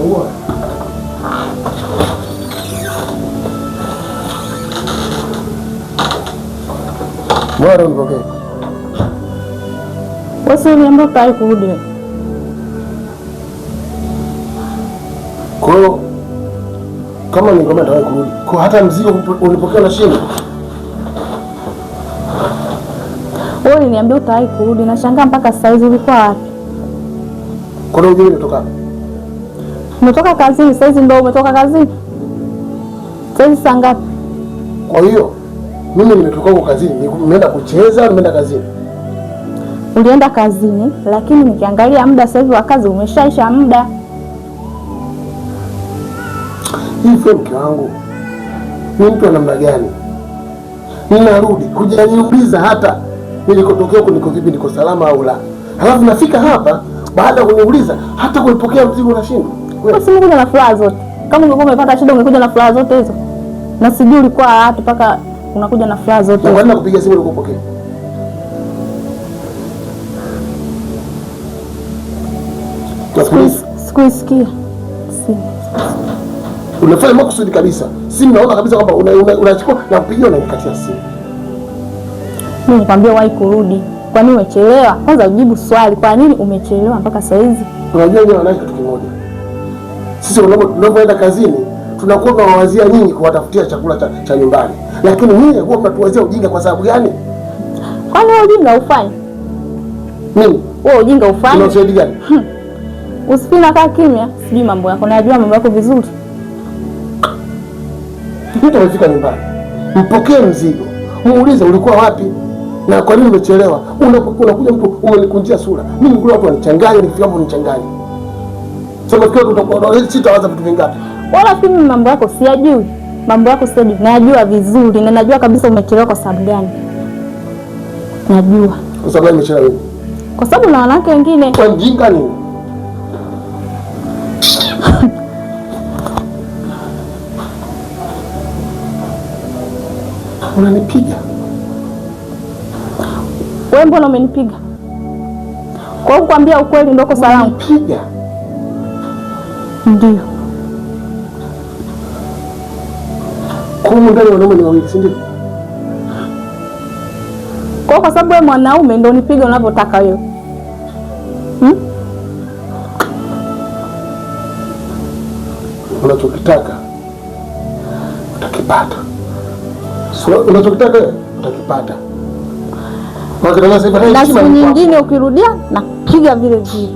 Fungua. Bora unipokee. Wewe uliniambia utawahi kurudi wewe. Kwa hiyo kama nilikwambia nitawahi kurudi, kwa hata mzigo ulipokea na shingo. Wewe uliniambia utawahi kurudi, nashangaa mpaka sasa hizi ulikuwa wapi? Kwa nini umetoka wapi? Umetoka kazini sasa hizi ndio umetoka kazini? Sasa hizi saa ngapi? Kwa hiyo mimi nimetoka huko kazini, nimeenda kucheza, nimeenda kazini. Ulienda kazini, lakini nikiangalia muda sasa hivi wa kazi umeshaisha muda. Hivi mke wangu ni mtu wa namna gani? Ninarudi hujaniuliza hata nilikotokea huko niko vipi, niko salama au la. Halafu nafika hapa baada ya kuniuliza hata kulipokea mzigo unashindwa. Basi umekuja na furaha zote. Kama ungekuwa umepata shida ungekuja na furaha zote hizo. Na sijui ulikuwa wapi mpaka unakuja na furaha zote. Na kwa nini nakupigia simu ulikopokea? Sikuisikia. Simu. Unafanya makusudi kabisa. Simu naona kabisa kwamba unachukua na kupigia na kukatia simu. Mimi nikwambia wahi kurudi. Kwa nini umechelewa? Kwanza ujibu swali, kwa nini umechelewa mpaka saa hizi? Unajua nyinyi wanawake kitu kimoja. Sisi tunapoenda kazini tunakuwa tunawawazia nyinyi kuwatafutia chakula cha nyumbani. Lakini nyinyi huwa mnatuwazia ujinga kwa sababu gani? Kwani wewe ujinga ufanye? Mimi? Wewe ujinga ufanye? Una ushahidi gani? Usipina kaa kimya, sijui mambo yako. Najua mambo yako vizuri. Mtu amefika nyumbani, mpokee mzigo, muulize ulikuwa wapi na kwa nini umechelewa. Unakuja mtu umenikunjia sura. Mimi kule watu wanichanganya, nikifika hapo nichanganye. Sasa nafikiri tutakuwa sitawaza vitu vingapi. Wala si mimi mambo yako siyajui. Mambo yako siyajui. Najua vizuri na najua kabisa umechelewa kwa sababu gani. Najua. Kwa sababu gani umechelewa wewe? Kwa sababu na wanawake wengine. Kwa mjinga nini? Unanipiga. Wewe mbona umenipiga? Kwa hiyo kukwambia ukweli ndio kosa langu. Unanipiga. Ndio. Kwa hiyo ndani wanaume ni wawili, si ndio? Kwa hiyo kwa sababu wewe mwanaume ndio unipige unavyotaka wewe. Unachokitaka utakipata. So, unachokitaka wewe utakipata. Na siku nyingine ukirudia napiga vile vile.